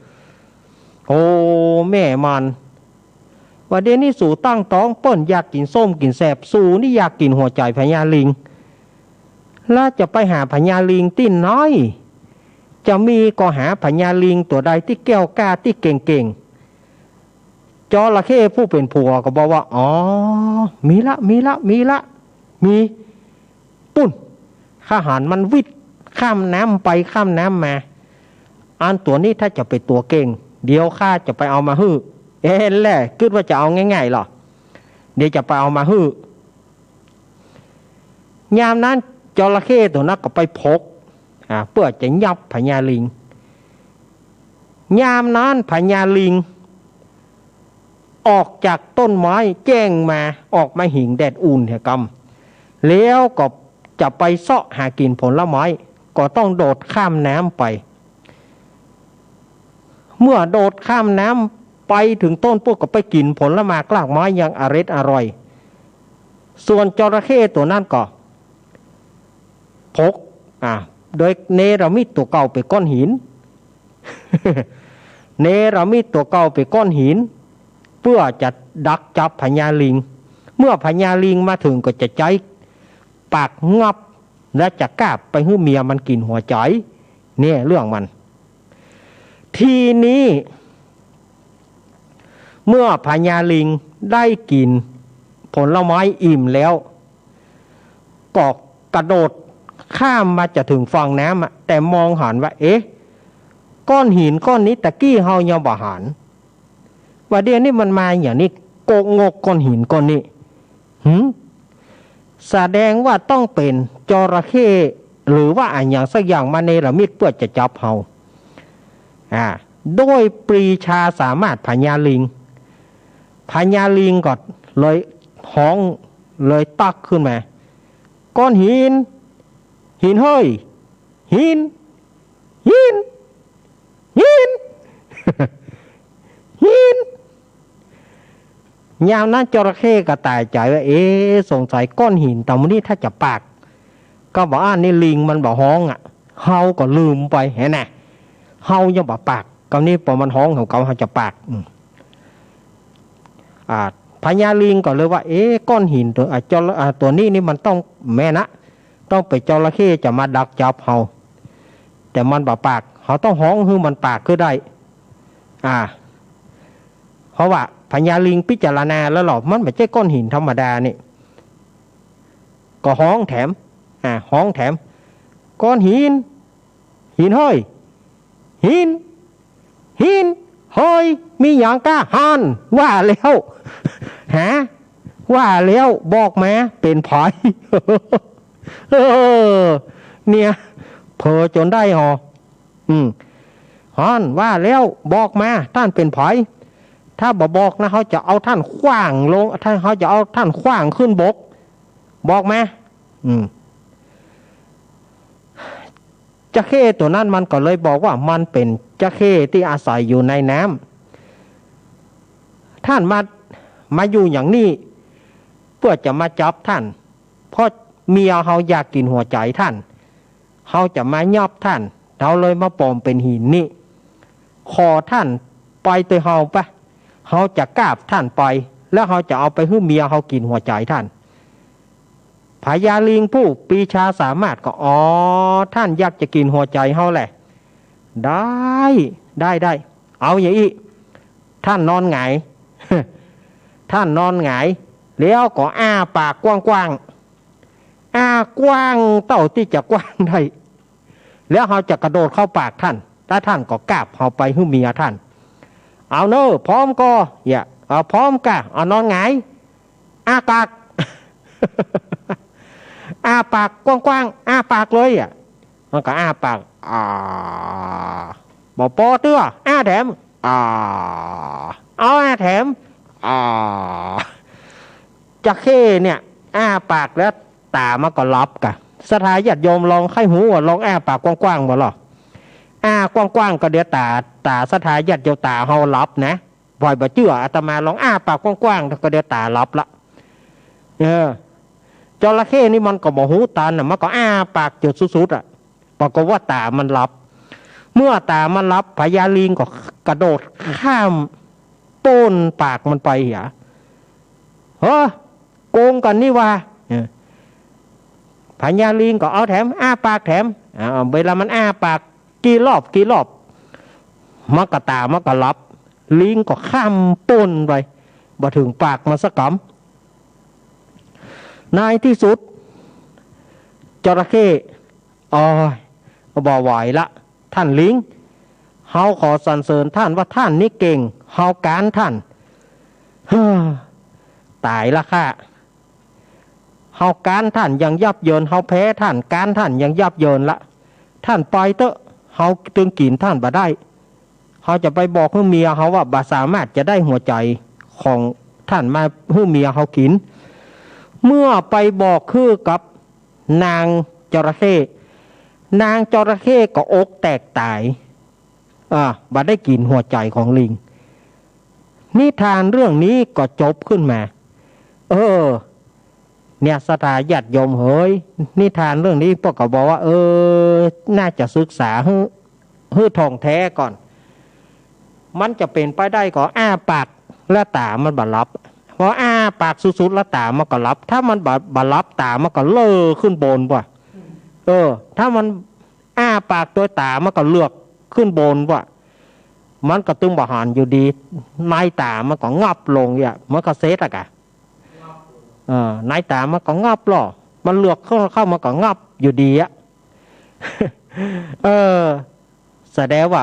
ๆ โอ้ แม่มัน บ่าเดี่ยวนี้สูตั้งต๊อง เปิ้นอยากกิ๋นส้มกิ๋นแซ่บ สูนี่อยากกิ๋นหัวใจ๋พญาลิง แล้วจะไปหาพญาลิงตี้ไหน จะมีก็หาพญาลิงตั๋วใดตี้แก้วกล้าตี้เก่งๆ จระเข้ผู้เป๋นผัวก็บอกว่า อ๋อ มีละ มีละ มีละ มี ปู๊น ข้าหันมันวิดข้ามน้ำไปข้ามน้ำมา อันตั๋วนี้ถ้าจะเป๋นตั๋วเก่ง เดี๋ยวข้าจะไปเอามาหื้อ เอ๊ะ หันแล กึ๊ดว่าจะเอาง่ายๆ เหรอ เดี๋ยวจะไปเอามาหื้อ ยามนั้นจระเข้ตั๋วนั้นก็ไปผก อ่า เปื้อจะยับพญาลิง ยามนั้นพญาลิง ออกจากต้นไม้แจ้งมา ออกมาหิงแดดอุ่นเหียกำ แล้วก็จะไปเซาะหากิ๋นผลไม้ ก็ต้องโดดข้ามน้ำไป เมื่อโดดข้ามน้ำไปเถิงโต้นปุ๊บก็ไปกิ๋นผลหมากรากไม้อย่างอร็ดอร่อย ส่วนจระเข้ตั๋วนั้นก็ผก อ่า โดยเนรมิตตั๋วเก่าเป๋นก้อนหิน เนรมิตตั๋วเก่าเป๋นก้อนหิน เปื้อจะดักจับพญาลิง เมื่อพญาลิงมาเถิงก็จะใจ๊ปากงับ และจะกาบไปหื้อเมียมันกิ๋นหัวใจ๋ เนี่ยเรื่องมัน ทีนี้ เมื่อพญาลิงได้กิ๋นผลไม้อิ่มแล้ว ก็กระโดดข้ามมาจะเถิงฝั่งน้ำอะ แต่มองหันว่า เอ๊ะ ก้อนหินก้อนนี้ตะกี้เฮายังบ่หัน ว่าเดี๋ยวนี้มันมาอย่างนี้ โกะงกก้อนหินก้อนนี้ หืม แสดงว่าต้องเป๋นจระเข้ หรือว่าอะหยังสักอย่างมาเนรมิตเปื้อจะจับเฮา อ่า ด้วยปรีชาสามารถพญาลิง พญาลิงก็เลยฮ้อง เลยตั๊กขึ้นมา ก้อนหิน หินเฮ้ย หิน หิน หิน หิน ยามนั้นจระเข้ก็ต๋ายใจ๋ว่า เอ๊ะ สงสัยก้อนหินต๋ามนี้ถ้าจะปาก ก็บ่อั้นนี่ลิงมันบ่ฮ้องอะ เฮาก็ลืมไป หันแล เฮายังบ่ปาก กำนี้ปอมันฮ้องของเขา เฮาจะปาก อืม อ่า พญาลิงก็เลยว่า เอ๊ะ ก้อนหินตั๋ว อ่า จระ อ่า ตั๋วนี้นี่มันต้องแม่นนะ ต้องเป๋นจระเข้จะมาดักจับเฮา แต่มันบ่ปาก เฮาต้องฮ้องหื้อมันปากขึ้นได้ อ่า เพราะว่าพญาลิงพิจารณาแล้วหรอ มันบ่ใจ้ก้อนหินธรรมดานี่ ก็ฮ้องแถม อ่า ฮ้องแถม ก้อนหิน หินเฮ้ย หิน หิน เฮ้ย มีหยังก้า หัน ว่าแล้ว ฮะ ว่าแล้ว บอกมา เป๋นใผ เออ เนี่ย เผลอจ๋นได้หอ อืม หัน ว่าแล้ว บอกมา ต้านเป๋นใผ ถ้าบ่บอกนะ เฮาจะเอาต้านขว้างลง ถ้า เฮาจะเอาต้านขว้างขึ้นบก บอกมา อืม จระเข้ตั๋วนั้นมันก็เลยบอกว่ามันเป๋นจระเข้ตี้อาศัยอยู่ในน้ำ ต้านมา มาอยู่อย่างนี้ เปื้อจะมาจับต้าน เพราะเมียเฮาอยากกิ๋นหัวใจ๋ต้าน เฮาจะมายับต้าน เฮาเลยมาป๋อมเป๋นหินนี่ ขอต้านไปตวยเฮาปะ เฮาจะกาบต้านไป แล้วเฮาจะเอาไปหื้อเมียเฮากิ๋นหัวใจ๋ต้าน พญาลิงผู้ปรีชาสามารถก็ อ๋อ ต้านอยากจะกิ๋นหัวใจ๋เฮาแหละ ได้ ได้ ได้ เอาอย่างอี้ ต้านนอนหงาย ต้านนอนหงาย แล้วก็อ้าปากกว้างๆ อ้ากว้างเต้าตี้จะกว้างได้ แล้วเฮาจะกระโดดเข้าปากต้าน แล้วต้านก็กาบเฮาไปหื้อเมียต้าน เอาเน่อ พร้อมก่อ เยียะ เอา พร้อมก่า เอานอนหงาย อ้าปาก อ้าปากกว้างๆ อ้าปากเลยอะ มันก็อ้าปาก อ่า บ่ปอเตื้อ อ้าแถม อ่า เอา อ้าแถม อ่า จระเข้เนี่ย อ้าปากแล้วต๋ามันก็หลับก่ะ ศรัทธาญาติโยมลองใค่ฮู้อะ ลองอ้าปากกว้างๆ บ่ล่ะ อ้ากว้างๆ ก็เดี๋ยวต๋า ต๋าศรัทธาญาติโยมต๋าเฮาหลับนะ บ่อยบ่เจื้อ อาตมาลองอ้าปากกว้างๆ ก็เดี๋ยวต๋าหลับละ เออ จระเข้นี่มันก็บ่ฮู้ตันน่ะ มันก็อ้าปากจนสุดๆ อะ ปรากฏว่าต๋ามันหลับ เมื่อต๋ามันหลับ พญาลิงก็กระโดดข้ามโป้นปากมันไปเหีย เฮ้อ โกงกั๋นนี่หว่า เออ พญาลิงก็เอาแถม อ้าปากแถม อ่า เวลามันอ้าปากกี่รอบกี่รอบ มันก็ต๋ามันก็หลับ ลิงก็ข้ามโป้นไป บ่เถิงปากมันสักกำ ในตี้สุด จระเข้ โอ๊ย บ่ไหวละ ต้านลิง เฮาขอสรรเสริญต้านว่าต้านนี้เก่ง เฮาก๊านต้าน เฮ้อ ต๋ายละข้า เฮาก๊านต้านอย่างยับเยิน เฮาแพ้ต้าน ก๊านต้านอย่างยับเยินละ ต้านไปเต๊อะ เฮาตึงกิ๋นต้านบ่ได้ เฮาจะไปบอกหื้อเมียเฮาว่าบ่สามารถจะได้หัวใจ๋ของต้านมาหื้อเมียเฮากิ๋น เมื่อไปบอกหื้อกับนางจระเข้ นางจระเข้ก็อกแตกต๋าย อ่า บ่ได้กิ๋นหัวใจ๋ของลิง นิทานเรื่องนี้ก็จบขึ้นมา เออ เนี่ย ศรัทธาญาติโยมเหย นิทานเรื่องนี้เปิ้นก็บอกว่า เออ น่าจะศึกษาหื้อ หื้อถ่องแท้ก่อน มันจะเป๋นไปได้ก่อ อ้าปากแล้วต๋ามันบ่หลับ พออ้าปากสุดๆ แล้วต๋ามันก็หลับ ถ้ามันบ่ บ่หลับต๋ามันก็เล่อขึ้นบนว่ะ เออ ถ้ามันอ้าปากโดยต๋ามันก็เลือกขึ้นบนว่ะ มันก็ตึงบ่หันอยู่ดี ในต๋ามันก็งับลงเนี่ย มันก็เสร็จอะกะ เออ ในต๋ามันก็งับลอ มันเลือกเข้า เข้ามันก็งับอยู่ดีอะ เออ แสดงว่า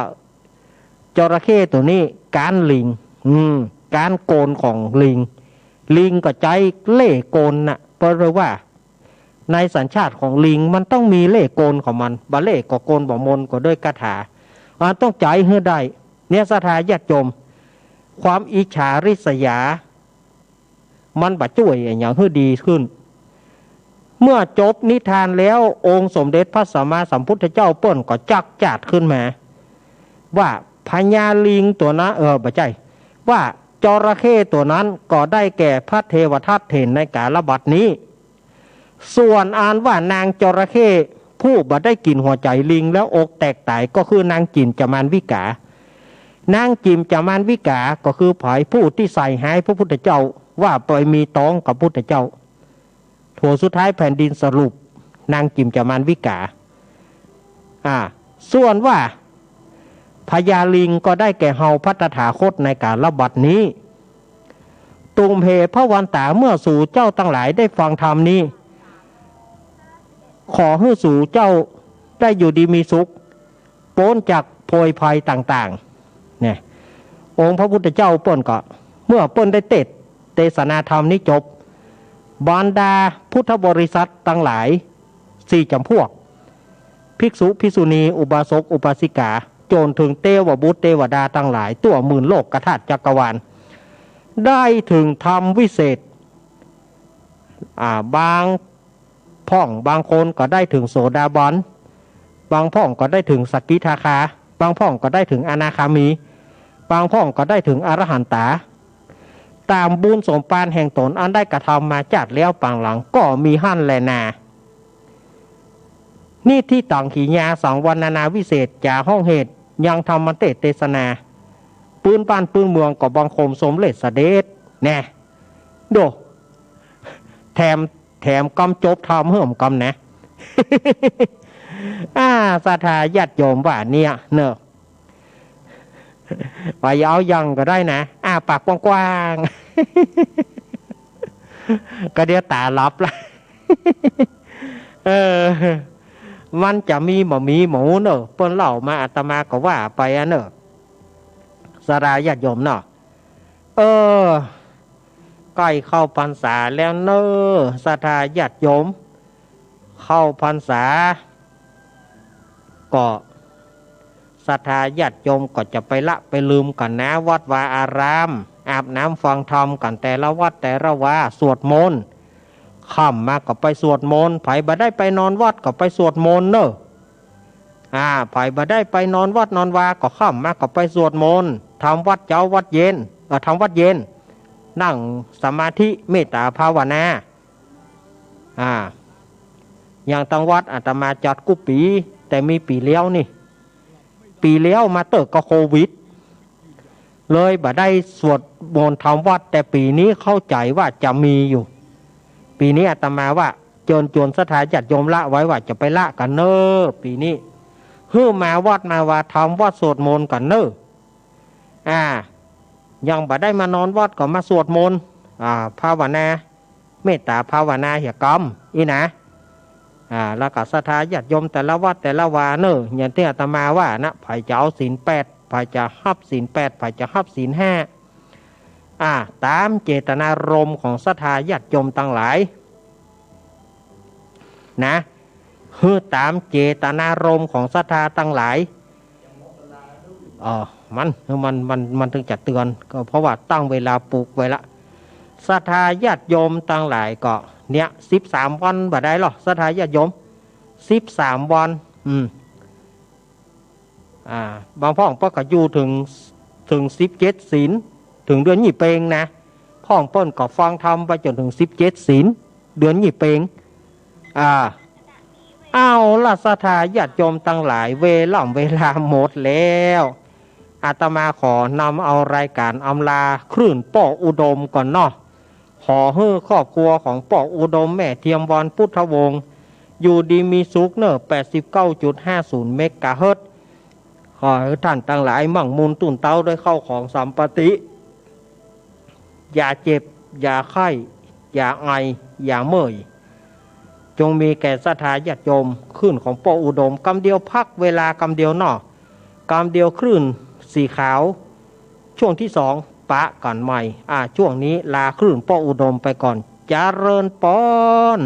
จระเข้ตั๋วนี้ก๊านลิง อืม ก๊านโกนของลิง ลิงก็ใจ๊เล่ห์โกนน่ะ เพราะว่าในสัญชาติของลิงมันต้องมีเล่ห์โกนของมัน บ่เล่ห์ก็โกนบ่มนก็ด้วยคาถา อ่า ต้องใจ๊หื้อได้ เนี่ย ศรัทธาญาติโยม ความอิจฉาริษยา มันบ่จ้วยอะหยังหื้อดีขึ้น เมื่อจบนิทานแล้ว องค์สมเด็จพระสัมมาสัมพุทธเจ้าเปิ้นก็จักจาดขึ้นมา ว่าพญาลิงตั๋วนั้น เออ บ่ใจ้ ว่าจระเข้ตั๋วนั้นก็ได้แก่พระเทวทัตเถรในกาลบัดนี้ ส่วนอันว่านางจระเข้ผู้บ่ได้กิ๋นหัวใจ๋ลิงแล้วอกแตกต๋าย ก็คือนางจิ่มจามานวิกา นางจิ่มจามานวิกาก็คือใผ ผู้ตี้ใส่ฮ้ายพระพุทธเจ้า ว่าไปมีต๊องกับพุทธเจ้า ตั๋วสุดท้ายแผ่นดินสรุป นางจิ่มจามานวิกา อ่า ส่วนว่าพญาลิงก็ได้แก่เฮาพระตถาคตในกาลบัดนี้ ตุมเห ภวันตา เมื่อสูเจ้าตังหลายได้ฟังธรรมนี้ ขอหื้อสูเจ้าได้อยู่ดีมีสุข ป๊นจากโผยภัยต่างๆ เนี่ย องค์พระพุทธเจ้าเปิ้นก็ เมื่อเปิ้นได้เตสน์เตสนาธรรมนี้จบ บรรดาพุทธบริษัทตังหลายสี่จ๋ำพวก ภิกษุ ภิกษุณี อุบาสก อุบาสิกา จ๋นเถิงเตวบุตร เตวดาตังหลาย ตั้วหมื่นโลกธาตุจักรวาล ได้เถิงธรรมวิเศษ อ่า บางพ่อง บางคนก็ได้เถิงโสดาบัน บางพ่องก็ได้เถิงสกิทาคา บางพ่องก็ได้เถิงอนาคามี บางพ่องก็ได้เถิงอรหันตา ต๋ามบุญสมภารแห่งต๋นอันได้กระทำมาจาติแล้วปางหลังก็มีหั้นแลนา นิทธิตัง ขีณาสัง วรรณนาวิเศษ จ๋าห้องเหตุ ยังธรรมเตสน์เตสนา ปื้นบ้านปื้นเมืองก็บังคมสมเร็จเสด็จ แน่ โด แถม แถมกำจบธรรมหื้อมกำนะ อ่า ศรัทธาญาติโยมว่าเนี่ยเนาะ ไปเอายังก็ได้นะ อ้าปากกว้างๆ ก็เดี๋ยวต๋าหลับละ เออ มันจะมีบ่มีหมูเนอะ เปิ้นเล่ามา อาตมาก็ว่าไปอะเนอะ ศรัทธาญาติโยมเนาะ เออ ใก้เข้าพรรษาแล้วเนอะ ศรัทธาญาติโยม เข้าพรรษา ก็ ศรัทธาญาติโยมก็จะไปละไปลืมกั๋นนะ วัดวาอาราม อาบน้ำฟังธรรมกั๋นแต่ละวัดแต่ละวา สวดมนต์ ค่ำมาก็ไปสวดมนต์ ใผบ่ได้ไปนอนวัดก็ไปสวดมนต์เนอะ อ่า ใผบ่ได้ไปนอนวัดนอนวาก็ค่ำมาก็ไปสวดมนต์ ทำวัตรเจ๊าวัตรเย็น เอ่อ ทำวัตรเย็น นั่งสมาธิเมตตาภาวนา อ่า อย่างตังวัดอาตมาจัดกู้ปี๋ แต่มีปี๋แล้วนี่ ปี๋แล้วมาเต๊อะก็โควิด เลยบ่ได้สวดมนต์ทำวัตร แต่ปี๋นี้เข้าใจ๋ว่าจะมีอยู่ ปี๋นี้อาตมาว่าเจิญจวนศรัทธาญาติโยมละไว้ว่าจะไปละกั๋นเนอะ ปี๋นี้ หื้อมาวัดมาวาทำวัตรสวดมนต์กั๋นเนอะ อ่า ยังบ่ได้มานอนวัดก็มาสวดมนต์ อ่า ภาวนา เมตตาภาวนาเหียกำอี้นะ อ่า แล้วก็ศรัทธาญาติโยมแต่ละวัดแต่ละวาเนอะ อย่างตี้อาตมาว่านะ ใผจะเอาศีลแปด ใผจะฮับศีลแปด ใผจะฮับศีลห้า อ่า ต๋ามเจตนารมณ์ของศรัทธาญาติโยมตังหลาย นะ หื้อต๋ามเจตนารมณ์ของศรัทธาตังหลาย เออ มัน มัน มัน มันเถิงจะเตือน ก็เพราะว่าตั้งเวลาปลุกไว้ละ ศรัทธาญาติโยมตังหลายก็ เนี่ย สิบสามวันบ่ได้หรอ ศรัทธาญาติโยม สิบสามวัน อืม อ่า บางพ่องเปิ้นก็อยู่เถิง เถิงสิบเจ็ดศีล เถิงเดือนยี่เปงนะ พ่องเปิ้นก็ฟังธรรมไปจ๋นเถิงสิบเจ็ดศีล เดือนยี่เปง อ่า เอาละศรัทธาญาติโยมตังหลาย เวล่ำเวลาหมดแล้ว อาตมาขอนำเอารายก๋านอำลาคลื่นป้ออุดมก่อนเนาะ ขอหื้อครอบครัวของป้ออุดมแม่เทียมวรรณพุทธวงศ์ อยู่ดีมีสุขเน่อ แปดสิบเก้าจุดห้าศูนย์เมกะเฮิรตซ์ ขอหื้อต้านตังหลายมั่งมูลตู้นเต๊าด้วยข้าวของสัมปติ อย่าเจ็บ อย่าไข้ อย่าไอ อย่าเมื่อย จงมีแก่ศรัทธาญาติโยม คลื่นของป้ออุดม กำเดียวพักเวลากำเดียวเนาะ กำเดียวคลื่นสีขาว ช่วงที่สองปะกั๋นใหม่ อ่า ช่วงนี้ลาคลื่นป้ออุดมไปก่อน เจริญปอน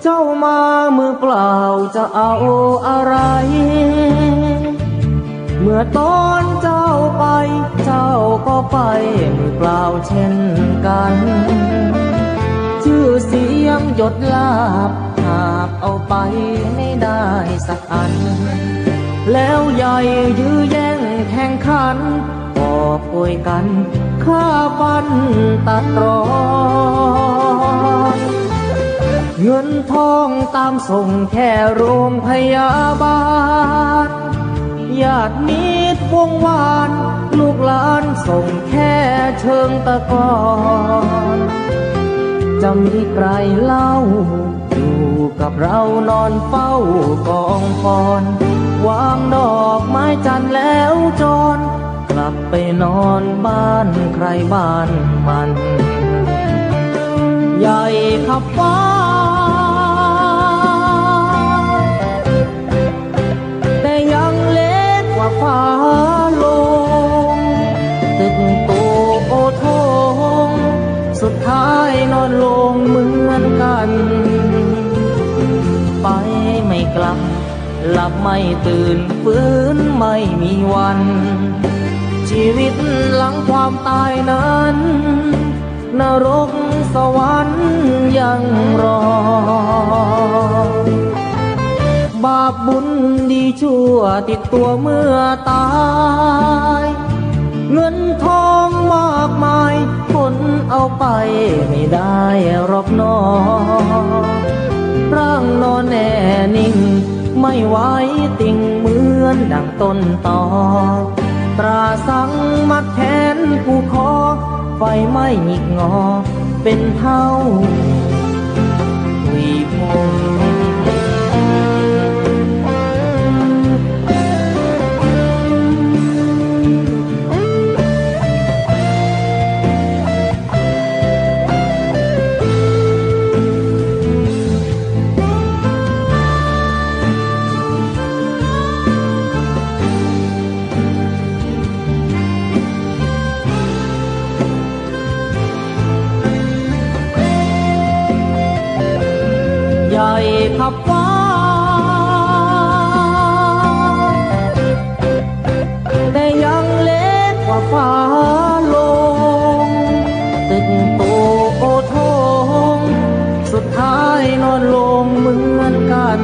เจ้ามามือเปล่าจะเอาอะไร เมื่อตอนเจ้าไป เจ้าก็ไปมือเปล่าเช่นกัน ชื่อเสียงยศลาภ หาบเอาไปไม่ได้สักอัน แล้วใหญ่ยื้อแย่งแข่งขัน กอบโกยกั๋นฆ่าฟันตัดตรอน เงินทองตามส่งแค่โรงพยาบาล ญาติมิตรวงวาน ลูกหลานส่งแค่เชิงตะกอน จะมีใครเล่า อยู่กับเรานอนเฝ้ากองฟอน วางดอกไม้จันทร์แล้วจร กลับไปนอนบ้านใครบ้านมัน ใหญ่ขับฟ้า แต่ยังเล็กกว่าฟ้าลง ตึกโตโอโถง สุดท้ายนอนลงเหมือนกัน ไปไม่กลับ หลับไม่ตื่น ฟื้นไม่มีวัน ชีวิตหลังความตายนั้น นรกสวรรค์ยังรอ บาปบุญดีชั่วติดตัวเมื่อตาย เงินทองมากมาย ขนเอาไปไม่ได้หรอกหนอ ร่างนอนแน่นิ่ง ไม่ไหวติ่งเหมือนดั่งต้นตอ ตราสังมัดแขนผูกคอ ไฟไหม้หงิกงอเป็นเท่าผุยผง ใหญ่ขับฟ้า แต่ยังเล็กกว่าฟ้าลง ตึกโตโอโถง สุดท้ายนอนลงเหมือนกัน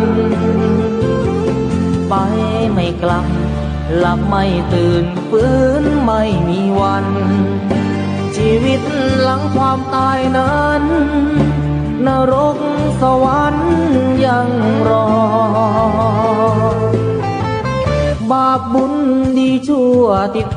ไปไม่กลับ หลับไม่ตื่น ฟื้นไม่มีวัน ชีวิตหลังความตายนั้น นรกสวรรค์ยังรอ บาปบุญดีชั่วติด